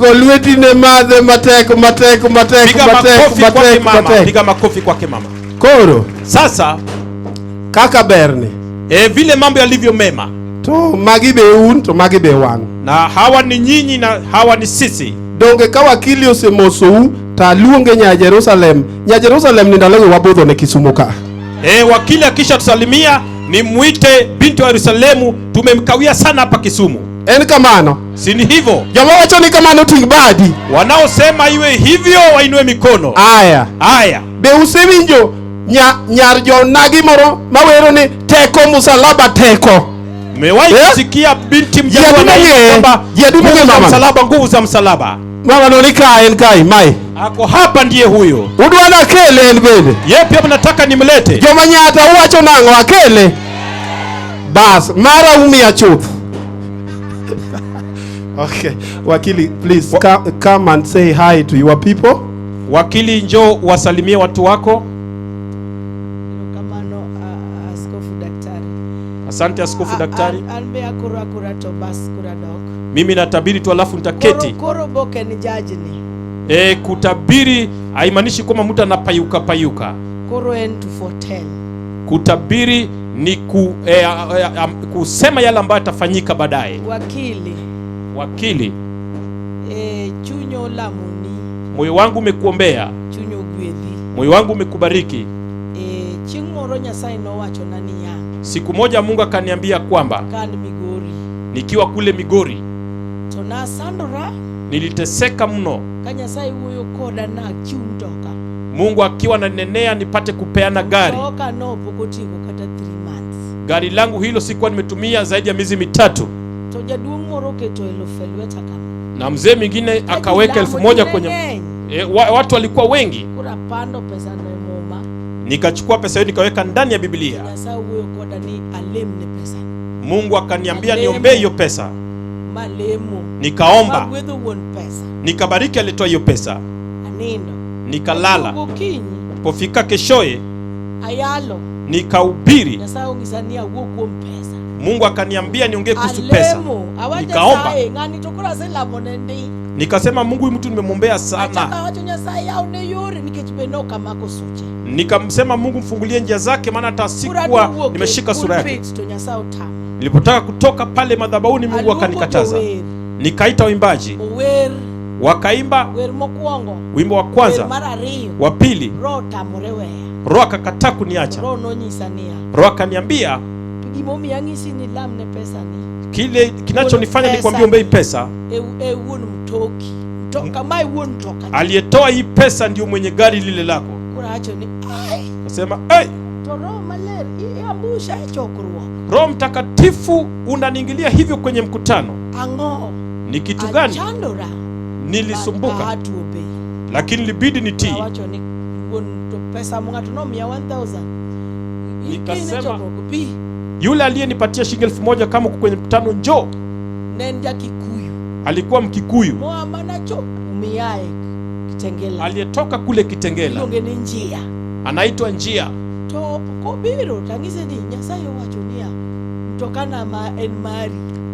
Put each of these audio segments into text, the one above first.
Go lweti ne madhe matek matek matek Piga matek makofi kwake matek mama, matek. Piga makofi kwake mama. Koro Sasa kaka berni vile mambo yalivyo mema, to magi be un to magi be wan. Na hawa ni nyinyi na hawa ni sisi. Donge ka wakili osemosou to aluonge nya Jerusalem. Nya Jerusalem ni ndalogi wabudho ne Kisumu ka. Wakili akisha tusalimia ni mwite binti wa Yerusalemu, tumemkawia sana hapa Kisumu. En kamano. Si ni hivyo? Joma wacho ni kamano ting' badi. Wanaosema iwe hivyo wainue mikono. Aya. Haya. Be usewinjo nyar jonagi moro mawero ni teko musalaba teko. Mmewahi Eh? kusikia binti Ji mjaluo adi anaimba mong'eye? kwamba Ji adi mong'e nguvu za mama? msalaba, nguvu za msalaba. Mama no ni ka en kae mae. Ako hapa ndiye huyo. Udwa ni akele en bende. Yeye pia mnataka nimlete. Joma nyata uwacho nang'o akele? Bas, mara umia chuth. Okay, wakili, please come and say hi to your people. Wakili, njoo wasalimie watu wako. Erokamano, Askofu Daktari. Asante Askofu Daktari. An be akoro akora to bas koro adok. Mimi natabiri tu alafu nitaketi. Koro boke ni judge ni. Kutabiri haimaanishi kwamba mtu anapayuka payuka. Koro en to foretell. Kutabiri ni kusema yale ambayo yatafanyika baadaye. Wakili. Wakili. Chunyo lamoni. Moyo wangu umekuombea. Chunyo gwedhi. Moyo wangu umekubariki. Chieng' moro Nyasaye nowachona niya. Siku moja Mungu akaniambia kwamba Ka an Migori. Nikiwa kule Migori. To nasandora. Niliteseka mno. Ka Nyasaye wuoyo koda na chiw mtoka. Mungu akiwa ananenea nipate kupeana gari. Mtoka no pok otieko kata 3 months. Gari langu hilo sikuwa nimetumia zaidi ya miezi mitatu. To jaduong' moro oketo elfu e lweta kama. Na mzee mwingine Ka akaweka ji elfu lamo, moja ji kwenye mang'eny. Watu walikuwa wengi. Koro apando pesa no e muma. Nikachukua pesa hiyo nikaweka ndani ya Biblia. Nyasaye wuoyo koda ni alemne pesa. Mungu akaniambia Alemo. niombee hiyo pesa. Malemo. Nikaomba. Magwedho wuon pesa. Nikabariki alitoa hiyo pesa. Anindo. Nikalala. Gokinyi. Pofika keshoye Ayalo. Nikahubiri. Nyasaye onyisa ni awuo kuom pesa. Mungu akaniambia niongee kuhusu pesa. Alemo. Awacho Nikaomba. Nyasaye, ng'ani to koro aselamo ne ndi. Nikasema Mungu huyu mtu nimemwombea sana. Achaka awacho Nyasaye yaw ne yore nikech be nok amako suche. Nikamsema Mungu mfungulie njia zake maana hata Koro sikuwa adwa wuok e nimeshika sura yake. pulpit to Nyasaye otama. Nilipotaka kutoka pale madhabahuni Mungu Aluongo akanikataza. jower. Nikaita waimbaji. Ower. Wakaimba Wer mokwongo. wimbo wa kwanza. Wer mar ariyo. Wa pili. Roho otamore weya. Roho akakataa kuniacha. Roho nonyisa niya. Roho akaniambia Gimomiyo anyisi ni lamne pesa ni. kile kinachonifanya Wuon nikwambie pesa ombei ni. pesa. E wuon mtoki. Mtoka, mae wuon mtoka. Aliyetoa hii pesa ndio mwenye gari lile lako. Koro awacho ni, ai. Akasema, hey. To Roho Maler, iambusha e chokruok. Roho Mtakatifu unaniingilia hivyo kwenye mkutano. Ang'o? Ni kitu gani? Achandora. Nilisumbuka. I had to obey. Lakini libidi nitii. Awacho ni wuon to pesa ng'ato nomiya 1000. Nikasema, Ikine chokruok, bi. Yule aliyenipatia shilingi elfu moja kama uko kwenye mkutano njoo. Ne en ja Kikuyu. Alikuwa Mkikuyu. Moa mana cho umiae Kitengela. Aliyetoka kule Kitengela. Iluonge ni Njia. Anaitwa Njia. To kobiro tang'ise ni Nyasaye owacho niya mtoka na ma en mari.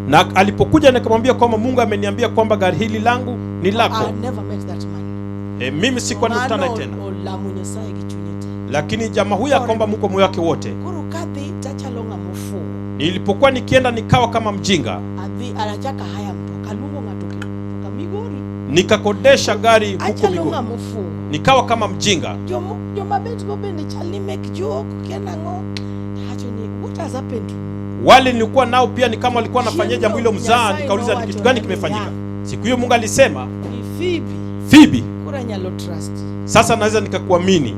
Na alipokuja nikamwambia kwamba Mungu ameniambia kwamba gari hili langu ni lako. I never met that man. Mimi sikuwa nimekutana naye Mano tena. olamo Nyasaye gi chunye te. Lakini jamaa huyu akaomba Mungu kwa moyo wake wote. Koro kadhi tachalo ng'ama ofuwo. Nilipokuwa nikienda nikawa kama mjinga. Adhi anachaka haya mtoka aluongo ng'ato kutoka Migori. Nikakodesha gari huko Achalo Migori. ng'ama ofuwo. Nikawa kama mjinga. Joma bet go bende chal ni mek jok kia nang'o. Awacho ni what has happened to you? Wale nilikuwa nao pia ni kama walikuwa wanafanyia Chieng' jambo hilo mzaha, Nyasaye nikauliza ni nowacho kitu gani ni kimefanyika. ya. Siku hiyo Mungu alisema, Ni Phoebe. Phoebe, Koro anyalo trust. Sasa naweza nikakuamini.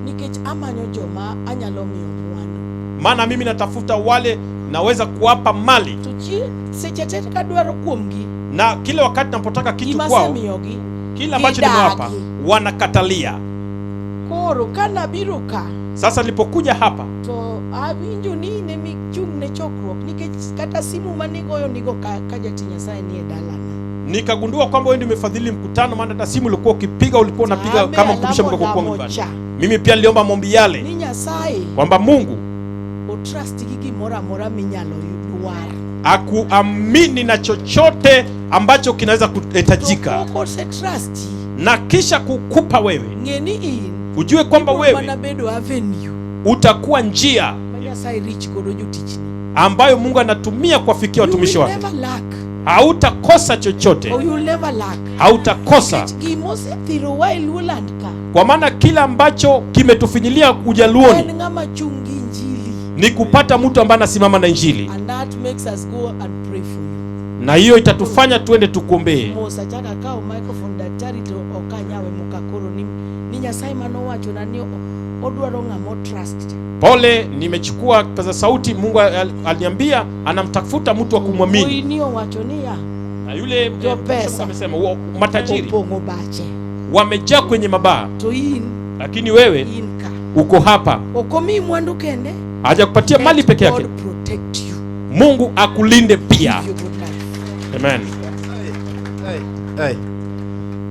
Nikech amanyo joma anyalo miyo mwandu. Maana mimi natafuta wale naweza kuwapa mali. To chi seche te kadwaro kuomgi. Na kila wakati napotaka kitu Gima kwao, asemiyogi, kila ambacho gidagi. nimewapa wanakatalia. Koro kanabiro ka, Sasa nilipokuja hapa, to awinjo ni in ema ichung' ne chokruok nikech kata simu manigoyo nigo ka jatich Nyasaye nie dalana. Nikagundua kwamba wewe ndio umefadhili mkutano, maana hata simu ulikuwa ukipiga ulikuwa unapiga Ame kama mtumishi wa alamo Mungu kwa lamo nyumbani. cha. Mimi pia niliomba maombi yale Ni Nyasaye kwamba Mungu o trust gi gimoro amora minyalo dwar. akuamini na chochote ambacho kinaweza To kuhitajika, pok osetrust na kisha kukupa wewe, ng'e ni in ujue kwamba ibiro wewe mana bedo avenue utakuwa njia ma Nyasaye reach godo jotichni. ambayo Mungu anatumia kuwafikia You watumishi will wake. never lack. Hautakosa chochote, Or you will never lack. hautakosa, Nikech gimosethiro e Luoland ka kwa maana kila ambacho kimetufinyilia Ujaluoni en ng'ama chung' gi injili. ni kupata mtu ambaye anasimama na Injili, And that makes us go and pray for you. na hiyo itatufanya tuende tukuombee. Mos achako akawo microphone daktari to ok anyawe muka koro ni Nyasaye manowachona ni odwaro ng'ama otrust cha. Pole, nimechukua kipaza sauti. Mungu aliniambia anamtafuta mtu wa kumwamini, Wuoyini owacho niya na yule Jopesa. amesema matajiri opong'o bache wamejaa kwenye mabaa, to in lakini wewe in ka uko hapa. ok omiyi mwandu kende. Hajakupatia mali Let peke yake, God protect you. Mungu akulinde pia. Give you good life. Amen. Hey.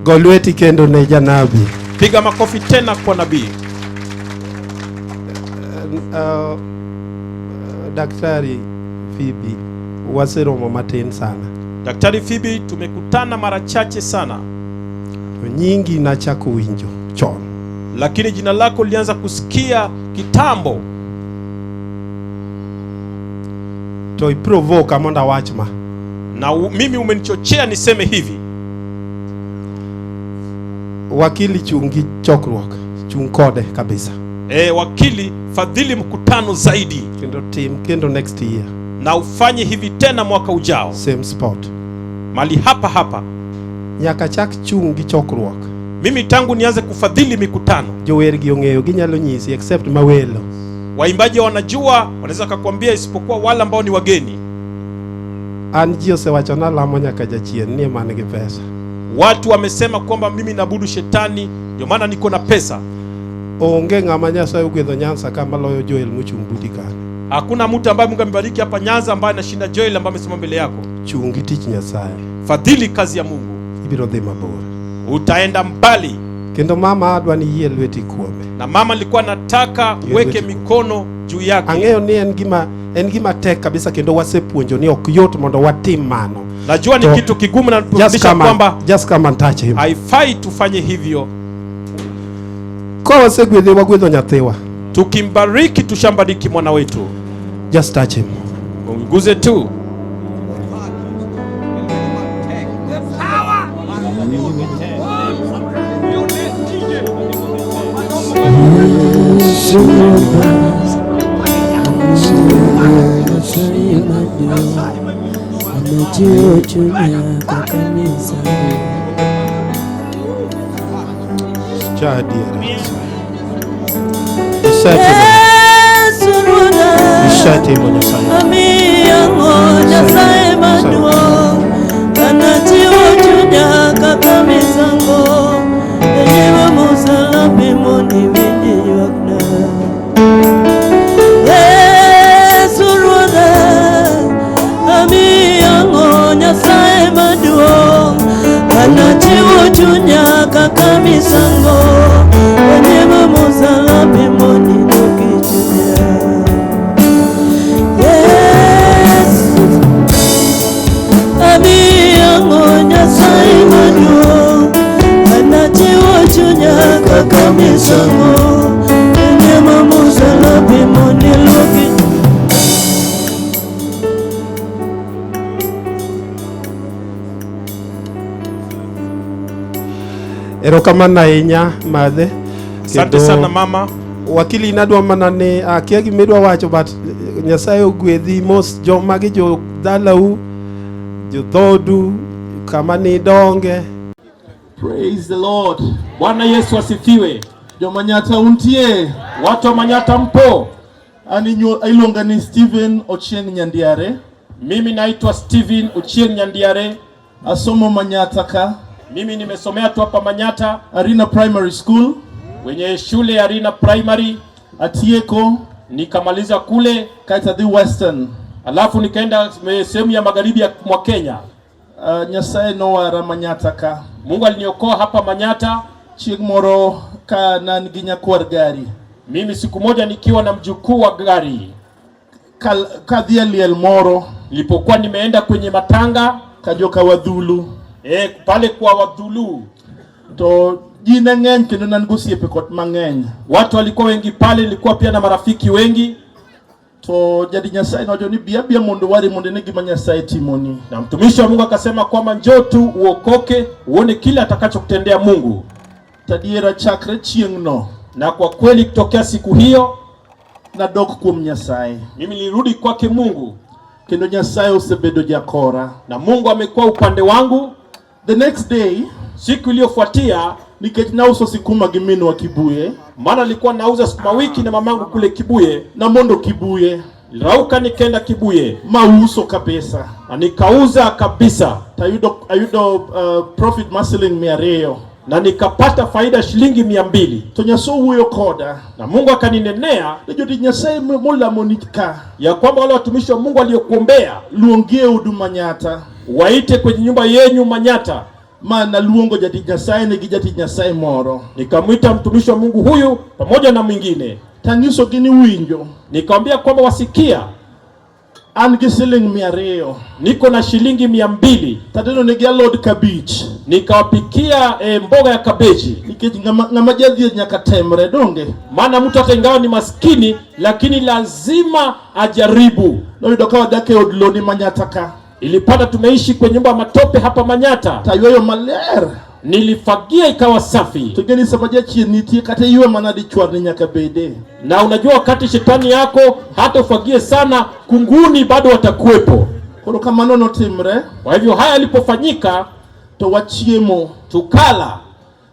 Go lweti kendo ne janabi. Piga makofi tena kwa nabii. Daktari Phoebe waseromo matin sana. Daktari Phoebe, tumekutana mara chache sana, To nyingi nachako winjo chon. Lakini jina lako lilianza kusikia kitambo. To iprovoka mondo awach ma. Na mimi umenichochea niseme hivi. Wakili chung' gi chokruok, chung' kode kabisa. Wakili, fadhili mkutano zaidi. Kendo tim kendo next year. Na ufanye hivi tena mwaka ujao. Same spot. Mali hapa hapa. Nyaka chak chung' gi chokruok. Mimi tangu nianze kufadhili mikutano. Jower gi ong'eyo ginyalo nyisi except mawelo. Waimbaji wanajua, wanaweza kukwambia isipokuwa wale ambao ni wageni. An ji osewachona lamo nyaka jachien ni ema nigi pesa. Watu wamesema kwamba mimi naabudu shetani ndio maana niko na pesa. Onge ng'ama Nyasaye ogwedho Nyanza kama loyo Joel mochung' buti kanyo. Hakuna mtu ambaye Mungu amebariki hapa Nyanza ambaye anashinda Joel ambaye amesimama mbele yako. Chung' gi tich Nyasaye. Fadhili kazi ya Mungu. Ibiro dhi mabor. Utaenda mbali. Kendo mama adwa ni yie lweti kuome. Na mama nilikuwa nataka Yie uweke lweti mikono juu yake. Ang'eyo ni en gima tek kabisa kendo wasepuonjo ni ok yot mondo watim mano. Najua ni To kitu kigumu na kufundisha kwamba just come and touch him. Haifai tufanye hivyo. Ka wasegwedhe wagwedho nyathiwa. Tukimbariki tushambariki mwana wetu. Just touch him. Mguze tu. Erokamano ahinya madhe. Asante sana mama. Wakili inadwa mana ni akia gimidwa wacho but Nyasaye ogwedhi mos jo magi jo dalau jo dhodu kama ni donge. Praise the Lord. Bwana Yesu asifiwe. Jo Manyata untie. Watu wa Manyata mpo. Ani iluonga ni Stephen Ochieng Nyandiare. Mimi naitwa Stephen Ochieng Nyandiare. Asomo Manyata ka. Mimi nimesomea tu hapa Manyata. Arena Primary School. Wenye shule ya Arena Primary. Atieko. Nikamaliza kule. Kaita the Western. Alafu nikaenda sehemu ya magharibi ya mwa Kenya. Nyasaye nowara Manyata ka. Mungu aliniokoa hapa Manyata. Chieng' moro ka nan gi nyakwar gari. Mimi siku moja nikiwa na mjukuu wa gari. Kadhi e liel moro. Nilipokuwa nimeenda kwenye matanga. Ka joka Wadhulu. Pale kwa Wadhulu. To ji ne ng'eny kendo ne an gosiepe kot mang'eny. Watu walikuwa wengi pale, nilikuwa pia na marafiki wengi. To jatich Nyasaye nowacho ni bi abiya mondo wari mondo ine gima Nyasaye timoni. Na mtumishi wa Mungu akasema kwamba njoo tu uokoke uone kile atakachokutendea Mungu. Tadiera chakre chieng'no Na kwa kweli kutokea siku hiyo nadok kuom Nyasaye. Mimi nilirudi kwake Mungu. Kendo Nyasaye osebedo jakora. Na Mungu amekuwa upande wangu. The next day, siku iliyofuatia, nikech nauso sikuma gi minwa Kibuye, maana nilikuwa nauza sukuma wiki na mamangu kule Kibuye, namondo Kibuye, rauka nikaenda Kibuye, mauso kabisa, na nikauza kabisa, tayudo ayudo profit mar siling 200, na nikapata faida shilingi 200. To Nyasaye owuoyo koda, na Mungu akaninenea ni jotich Nyasaye molamoni ka, ya kwamba wale watumishi wa Mungu waliokuombea luongie e odu Manyata, waite kwenye nyumba yenyu Manyata. Ma naluongo jatich Nyasaye ni gi jatich Nyasaye moro, nikamwita mtumishi wa Mungu huyu pamoja na mwingine, tanyisogi ni winjo, nikamwambia kwamba wasikia, an gi siling 200, niko na shilingi 200, tateno negi alod kabich, nikawapikia mboga ya kabeji, nikech ng'ama jadhier nyaka temre donge, maana mtu hata ingawa ni maskini lakini lazima ajaribu. Noyudo ka wadak e od loni Manyata ka, ilipata tumeishi kwenye nyumba ya matope hapa Manyata, tayweyo maler, nilifagia ikawa safi. To ing'e sama jachien nitie kata iywe mana dichwarni nyaka bede. Na unajua wakati shetani yako hata ufagie sana, kunguni bado watakuwepo. Koro kamano notimre, Kwa hivyo haya yalipofanyika, to wachiemo, tukala,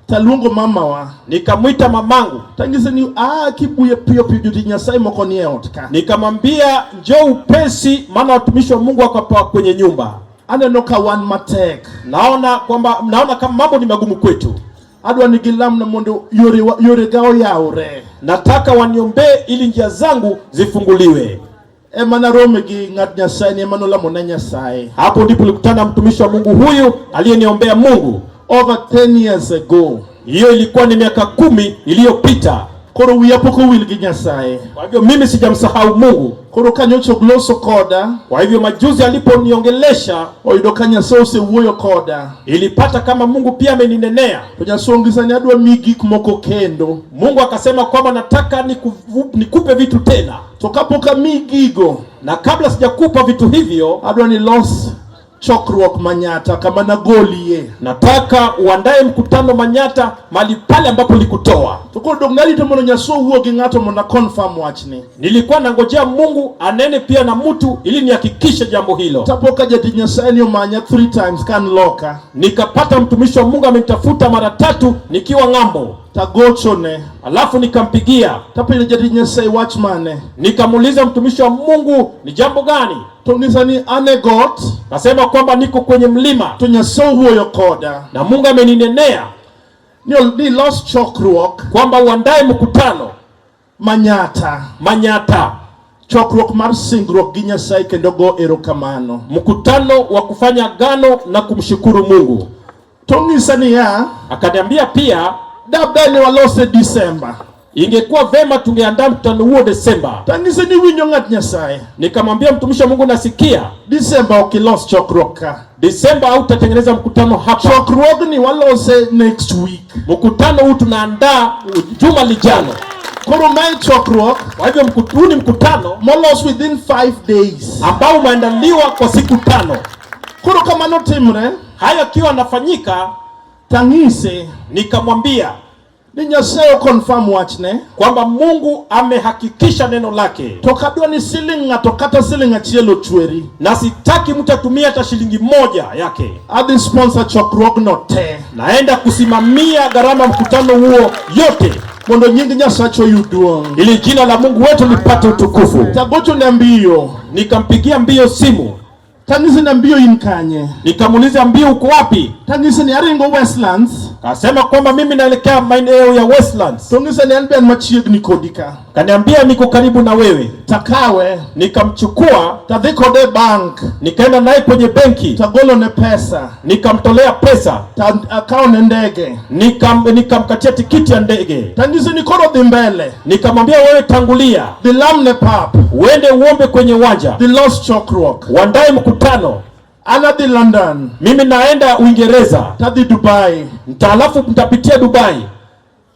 taluongo mamawa, nikamwita mamangu, tanyise ni a Kibuye piyo piyo jotich Nyasaye moko nie ot ka, nikamwambia njoo upesi, maana watumishi wa Mungu wako hapa kwenye nyumba. Aneno ka wan matek, naona kwamba naona kama mambo ni magumu kwetu, adwa ni gilamna mondo yore ga oyawre, nataka waniombee ili njia zangu zifunguliwe. Ema narome gi ng'at Nyasaye ni ema nolamo na Nyasaye. Hapo ndipo nilikutana mtumishi wa Mungu huyu aliyeniombea Mungu over 10 years ago. Hiyo ilikuwa ni miaka 10 iliyopita. Koro wiya pok owil gi Nyasaye. Kwa hivyo mimi sijamsahau Mungu. Koro kanyocha ogloso koda, kwa hivyo majuzi aliponiongelesha, oyudo ka Nyasaye osewuoyo koda, ilipata kama Mungu pia ameninenea. To Nyasaye onyisa ni adwa miyi gik moko kendo. Mungu akasema kwamba nataka nikupe vitu tena. To kapok amiyi gigo, na kabla sijakupa vitu hivyo, adwa ni los chokruok Manyata kama nagolie. Nataka uandae mkutano Manyata mahali pale ambapo nilikutoa. To koro dong narito mondo Nyasaye owuo gi ng'ato mondo confirm wachni. Nilikuwa nangojea Mungu anene pia na mtu ili nihakikishe jambo hilo. Tapo ka jatich Nyasaye ni omanya 3 times kan loka. Nikapata mtumishi wa Mungu amenitafuta mara 3 nikiwa ng'ambo. Tagochone. Alafu nikampigia. Tapenjo jatich Nyasaye wach mane? Nikamuuliza mtumishi wa Mungu ni jambo gani? To nyisa ni an e got. Kasema kwamba niko kwenye mlima. To Nyasaye owuoyo koda. Na Mungu ameninenea ni los chokruok kwamba uandae mkutano Manyata. Manyata. Chokruok mar singruok gi Nyasaye kendo go erokamano. Mkutano wa kufanya agano na kumshukuru Mungu. To nyisa niya, akaniambia pia dabda ne walose December. Ingekuwa vema tungeandaa mkutano huo Desemba. Tanyise ni winjo ng'at Nyasaye. Nikamwambia mtumishi wa Mungu nasikia. Desemba ok ilos chokruok ka. Desemba hautatengeneza mkutano hapa. Chokruogni walose next week. Mkutano huu tunaandaa juma lijalo. Koro mae chokruok. Kwa hivyo huu ni mkutano molos within 5 days. ambao umeandaliwa kwa siku 5. Koro kamano timre, hayo akiwa yanafanyika, tang'ise nikamwambia ni Nyasaye confirm wachne kwamba Mungu amehakikisha neno lake. To kadwa ni siling ng'ato kata siling achiel ochweri, na sitaki mtu atumie hata shilingi 1 yake. Adhi sponsor chokruogno te. Naenda kusimamia gharama mkutano huo yote, mondo nying Nyasaye oyud duong', ili jina la Mungu wetu lipate utukufu. Tagocho ne mbio, nikampigia mbio simu. Tanyise na mbio in kanye? Nikamuuliza mbio uko wapi? Tanyise ni aringo Westlands. Kasema kwamba mimi naelekea maeneo ya Westlands. Tonyise ni an be an machiegni kodi ka. Kaniambia niko karibu na wewe. Takawe. Nikamchukua. Tadhi kode bank. Nikaenda naye kwenye benki. Tagolo ne pesa. Nikamtolea pesa. Ta akawo ne ndege. Nikamkatia tikiti ya ndege. Tanyise ni koro dhi mbele. Nikamwambia wewe tangulia. Dhi lam ne pap. Uende uombe kwenye uwanja. Dhi los chokruok. Uandae mkutano. An adhi London, Mimi naenda Uingereza, tadhi Dubai. Alafu nitapitia Dubai.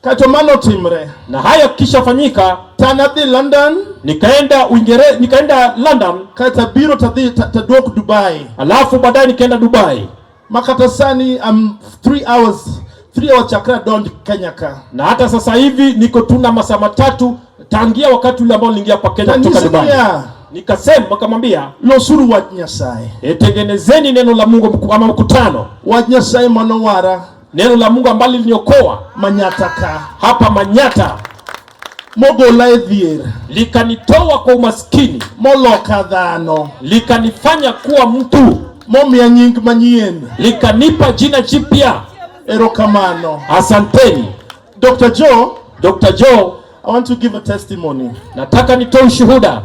Kato mano timre. Na haya kishafanyika, Tanadhi London, nikaenda Uingereza, nikaenda London, kaeto abiro tadhi taduok Dubai. Alafu baadaye nikaenda Dubai. Makata sani I'm 3 hours, 3 hours chakra donj Kenya ka. Na hata sasa hivi niko tuna masaa 3 tangia wakati ule ambao niliingia hapa Kenya kutoka Tanyise Dubai. Niya, Nikasema, nikamwambia, losuru wach Nyasaye. Tengenezeni neno la Mungu ama mkutano, Wach Nyasaye manowara neno la Mungu ambalo liliniokoa Manyata ka. Hapa Manyata, Mogola e dhier. Likanitoa kwa umaskini, Moloka dhano. Likanifanya kuwa mtu, Momiya nying manyien. Likanipa jina jipya. Erokamano. Asanteni. Dr. Joe, Dr. Joe, I want to give a testimony. Nataka nitoe ushuhuda.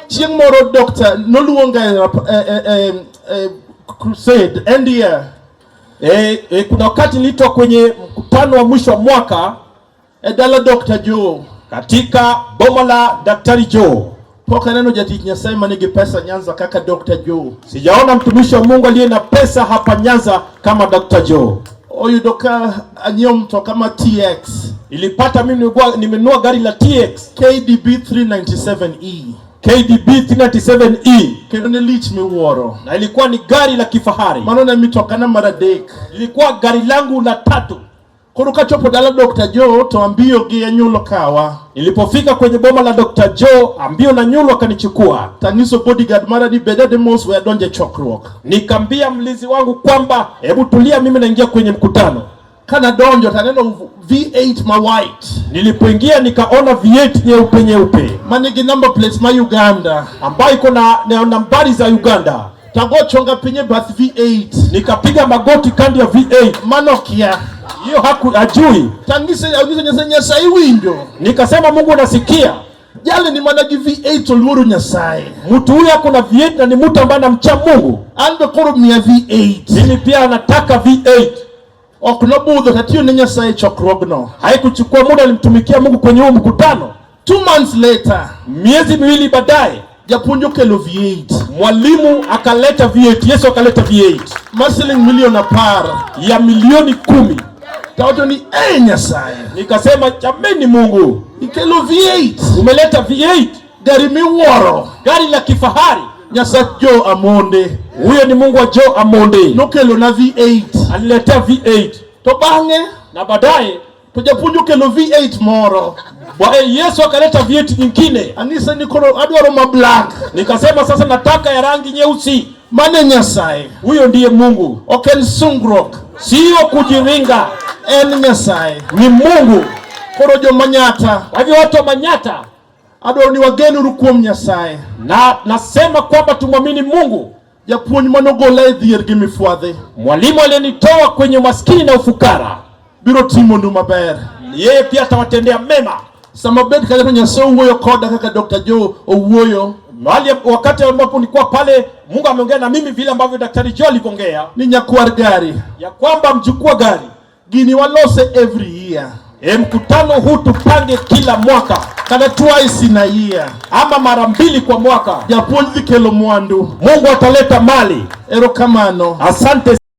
Chieng' moro Dr. noluonga e crusade end year. Kuna wakati niliitwa kwenye mkutano wa mwisho wa mwaka E dala Dr. Joe. Katika boma la Daktari Joe. Pok aneno jatich Nyasaye manigi pesa Nyanza kaka Dr. Joe. Sijaona mtumishi wa Mungu aliye na pesa hapa Nyanza kama Dr. Joe. Oyudo ka anyiewo mtoka ma TX Ilipata mimi nimenunua gari la TX KDB 397E KDB 397E kendo ne lich miwuoro. Na ilikuwa ni gari la kifahari. Mano ne mitokana mar adek. Ilikuwa gari langu la tatu. Koro kachopo dala Dr. Joe to ambiyo gi anyulo kawa. Nilipofika kwenye boma la Dr. Joe, Ambio na Nyulo akanichukua. Tanyiso bodyguard mara ni bedade mos we adonje e chokruok. Nikamwambia mlinzi wangu kwamba hebu tulia, mimi naingia kwenye mkutano. Kanadonjo taneno V8 ma white Nilipoingia nikaona V8 nyeupe nyeupe manigi number plates ma Uganda. Ambayo iko na nambari za Uganda. Tago chonga piny e bath V8. Nikapiga magoti kando ya V8. Manokia. Hiyo haku ajui. Tangise anyiso Nyasaye Nyasaye winjo. Nikasema Mungu unasikia. Jali ni mana gi V8 oluoro Nyasaye. Mtu huyu ako na V8 na ni mtu ambaye anamcha Mungu. An be koro miya V8. Mimi pia nataka V8. Ok nobudho tatiyo ne Nyasaye e chokruogno. Haikuchukua muda, alimtumikia Mungu kwenye huo mkutano. 2 months later, Miezi 2 baadaye, japuonj okelo V8 mwalimu akaleta V8, Yesu akaleta V8 ma siling milion 10 ya milioni 10. Tawacho ni e Nyasaye. Nikasema jameni, Mungu, Ikelo V8. Umeleta V8, Gari miwuoro. Gari la kifahari. Nyasach Joe Amonde. Huyo ni Mungu wa Joe Amonde, Nokelo na V8. Aliletea V8 To bang'e na baadaye to japuonj okelo V8 moro. Yesu akaleta V8 nyingine. Anyise ni koro adwaro ma black. Nikasema sasa nataka ya rangi nyeusi. Mane Nyasaye. Huyo ndiye Mungu, Ok en sungruok. Sio kujiringa, En Nyasaye. Ni Mungu. Koro jomanyata. Kwa hivyo watu wa Manyata, Adwaro ni wagenuru kuom Nyasaye. Na nasema kwamba tumwamini Mungu. Japuonj manogola e dhier gi mifwadhi. Mwalimu aliyenitoa kwenye umaskini na ufukara, Biro timonu maber. Yeye pia atawatendea mema. Sama bet kanyo to Nyasaye owuoyo koda kaka Dr. Joe owuoyo. Mahali wakati ambapo nilikuwa pale, Mungu ameongea na mimi vile ambavyo Daktari Joe alivyoongea, Ni nyakwar gari. Ya kwamba mjukuu wa gari, Gini walose every year. Mkutano huu tupange kila mwaka Kata twice in a year. Ama mara mbili kwa mwaka. Japuonj dhi kelo mwandu. Mungu ataleta mali. Erokamano. Asante.